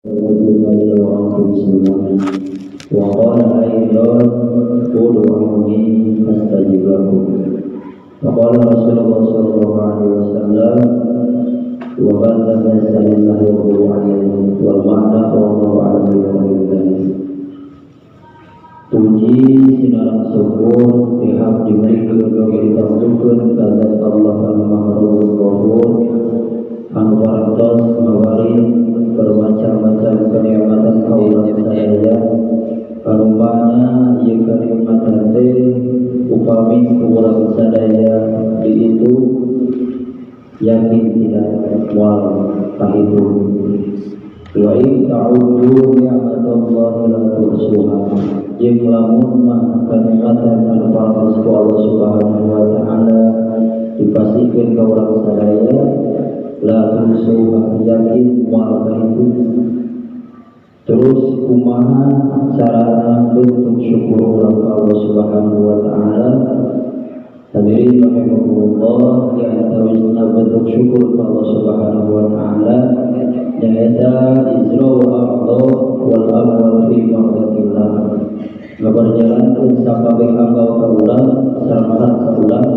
وأنتم مسلمون. وقال أيضا: ادعوني أستجب لكم. وقال رسول الله صلى الله عليه وسلم: ومن لم يسأل الله يغضب عليه. والمعنى والله أعلم بذلك. Puji sinareng syukur pihak diberi oge ditangtukeun ka Zat Allah Anu Maha Ghafur, anu parantos ngawari bermacam-macam kenikmatan ka urang sadaya, anu mana ieu kenikmatan teh upami ku urang sadaya dihitung, yakin tidak moal kahitung. Wa in ta'uddu ni'matallahi la tuhsuha. Jeung lamun mah kenikmatan anu parantos ku Allah Subhanahu wa Ta'ala dipasihkeun ka urang sadaya, la tuhsuha, yakin moal kahitung. Terus kumaha carana bentuk syukur urang ka Allah Subhanahu wa Ta'ala? Hadirin rahimakumullah, di antawisna bentuk syukur ka Allah Subhanahu wa Ta'ala nyaeta ijra'ul a'dha wal amwal fi mardatillah, ngaberjalankeun sakabeh anggal ka urang sareng harta urang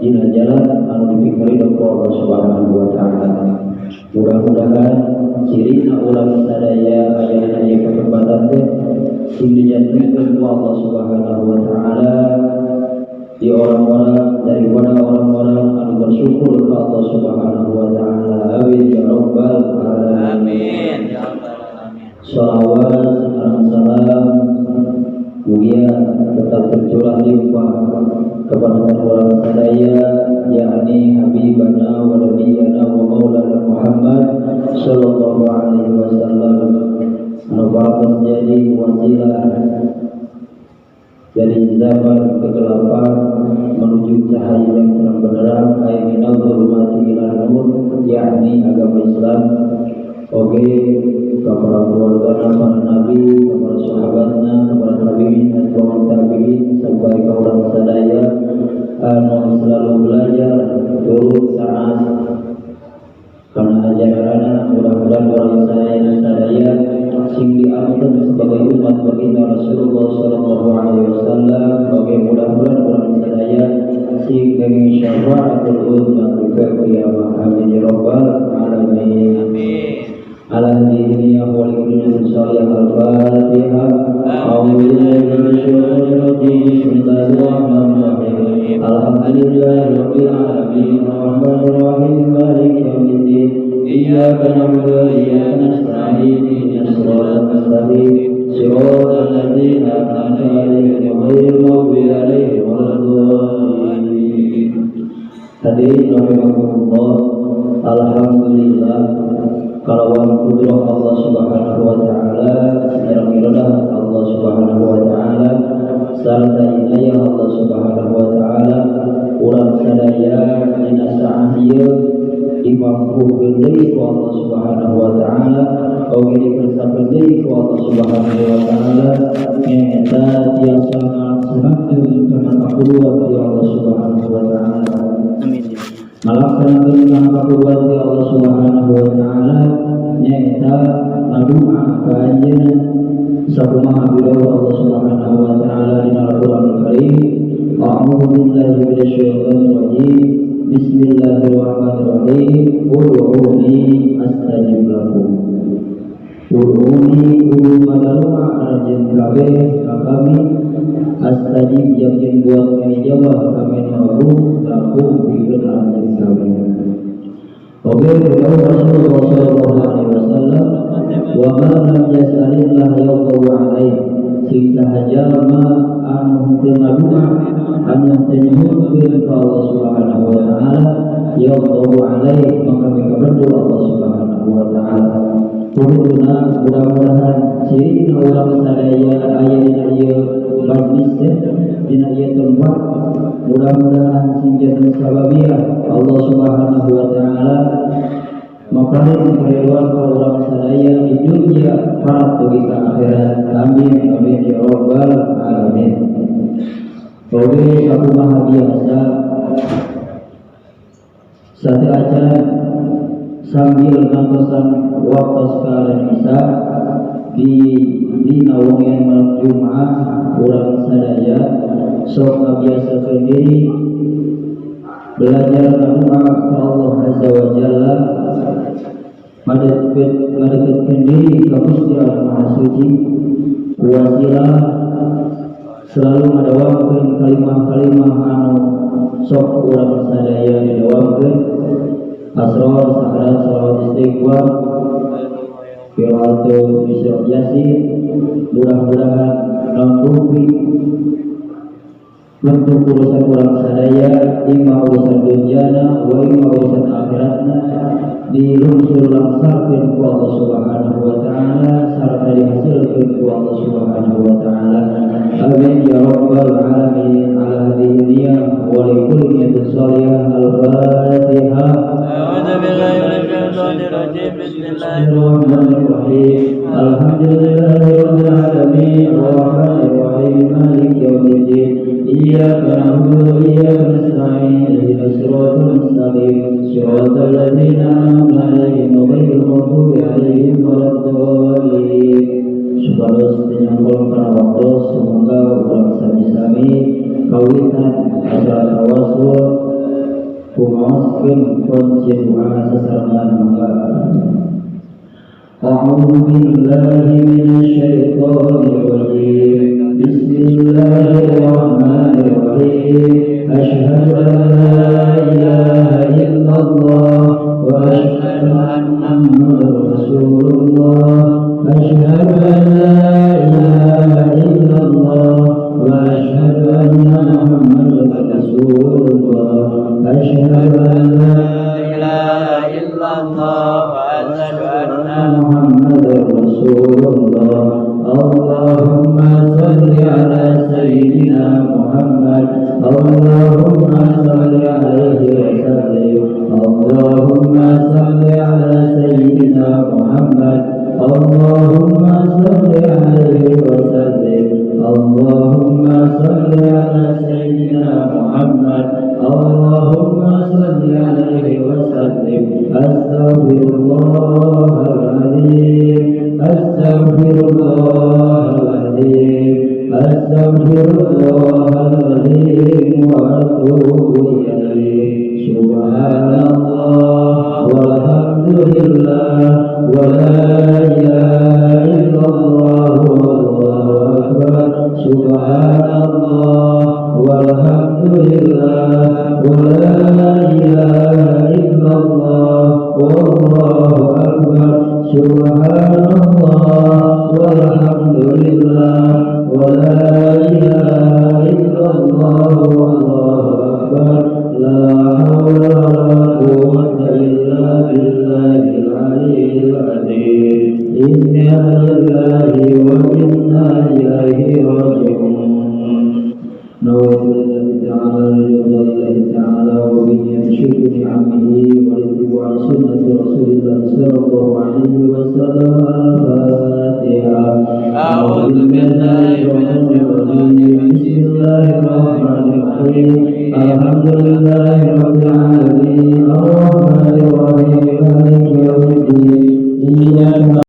dina jalan anu dipikeun ku Allah Subhanahu wa Ta'ala. Mudah-mudahan cirina urang sadaya aya dina ieu kesempatan teh sing dijantenkeun ku Allah Subhanahu wa Ta'ala di orang-orang daripada orang-orang anu bersyukur ke Allah Subhanahu wa Ta'ala. Amin ya rabbal alamin. Amin ya rabbal alamin. Salawat sareng salam mugia tetap tercurah limpah kepada urang sadaya, yakni habibana wa nabiyana wa maulana Muhammad sallallahu alaihi wasallam, anu parantos jadi wasilah dari zaman kegelapan menuju cahaya yang terang benderang, ay minal zulumati ilan nur, yakni agama Islam. Oke, kepada keluarga, para nabi, kepada sahabatnya, kepada tabi'in, atba'ut tabi'in, sampai ke urang sadaya anu selalu belajar turut taat karena ajaranna. Mudah-mudahan urang sadaya sadaya sing diangkat sebagai umat baginda Rasulullah Sallallahu Alaihi Wasallam. Bagi mudah-mudahan urang sadaya sing kenging syafaatul uzma di kiamah. Amin ya rabbal alamin. Amin. على دينه ولكل صالح. الفاتحة. أعوذ بالله من الشيطان الرجيم. بسم الله الرحمن الرحيم. الحمد لله رب العالمين، الرحمن الرحيم، مالك يوم الدين، إياك نعبد وإياك نستعين، اهدنا الصراط المستقيم، صراط الذين أنعمت عليهم، غير المغضوب عليهم ولا الضالين. Hadirin rahimakumullah, alhamdulillah kalawan kudrah Allah Subhanahu wa Ta'ala, sareng iradah Allah Subhanahu wa Ta'ala, sarta inayah Allah Subhanahu wa Ta'ala, urang sadaya dina saat ieu dimampukeun deui ku Allah Subhanahu wa Ta'ala, oge dikersakeun deui ku Allah Subhanahu wa Ta'ala, nyaeta tiasa ngalaksanakeun kana kakuduan ti Allah Subhanahu wa Ta'ala. Amin ya. Ngalaksanakeun kana kakuduan ti Allah Subhanahu wa Ta'ala nyaeta ngadoa ka anjeunna, sakumaha bidawuh Allah Subhanahu wa Ta'ala dina Al-Qur'anul Karim. A'udzu billahi minasyaitonir rajim. Bismillahirrahmanirrahim. Ud'uni astajib lakum. Ud'uni, kudu ngadoa aranjeun kabeh ka kami, astajib, yakin buat ngijabah kami nu agung, lakum, pikeun aranjeun kabeh. Oke, berkata Rasulullah Sallallahu Alaihi Wasallam, wa man lam yas'alillah yaghdhabu alaih. Sing saha jalma anu henteu ngadua, anu henteu nyuhunkeun ka Allah Subhanahu wa Ta'ala, yaghdhabu alaih, maka mikabendu Allah Subhanahu wa Ta'ala. Kuduna mudah-mudahan ciri urang sadaya aya dina ieu majlis teh, dina ieu tempat, mudah-mudahan sing janten sababiah Allah Subhanahu wa Ta'ala maparin keriduan ka urang sadaya di dunia harap dugi ka akhirat. Amin amin ya rabbal alamin. Oke, sakumaha biasa sate acara sambil ngantosan waktu sekalian bisa. Di dina wengi malam Jumat urang sadaya sok ngabiasakeun diri belajar doa ke Allah Azza wa Jalla, madeketkeun diri ka Gusti Allah Maha Suci, wasilah selalu ngadawamkeun kalimah-kalimah anu sok urang sadaya didawamkeun, asrar, sahadat, salawat, istighfar, qiraatul Isra Yasin. Mudah-mudahan langkung untuk urusan urang sadaya, imma urusan dunyana wa imma urusan akhiratna, dilungsur langsarkeun ku Allah Subhanahu wa taala sarta dihasilkeun ku Allah Subhanahu wa taala. Amin ya rabbal alamin. Ala hadhihi niyyah wa li kulli niyyatin shalihah. Al-fatihah. أعوذ بالله من الشيطان الرجيم. بسم الله الرحمن الرحيم. الحمد لله رب العالمين، الرحمن الرحيم، مالك يوم الدين، إياك نعبد وإياك نستعين، اهدنا الصراط المستقيم، صراط الذين أنعمت عليهم غير المغضوب عليهم ولا الضالين. Supados teu kana waktu, semoga urang sami-sami kawitan acara tawasul kumaoskeun kunci doa sasarengan, mangga. أعوذ بالله من الشيطان الرجيم. بسم الله الرحمن الرحيم. أشهد أن لا إله إلا الله وأشهد أن محمدا رسول الله. أشهد أن لا إله إلا الله وأشهد أن محمدا رسول الله. أشهد أن لا إله إلا الله وأشهد أن محمد رسول الله. اللهم صل على سيدنا محمد. اللهم صل عليه وسلم. اللهم صل على سيدنا محمد. اللهم صل عليه وسلم. اللهم صل على سيدنا محمد. اللهم صل عليه وسلم. أستغفر الله العظيم. أستغفر الله العظيم. أستغفر الله العظيم وأتوب إليه.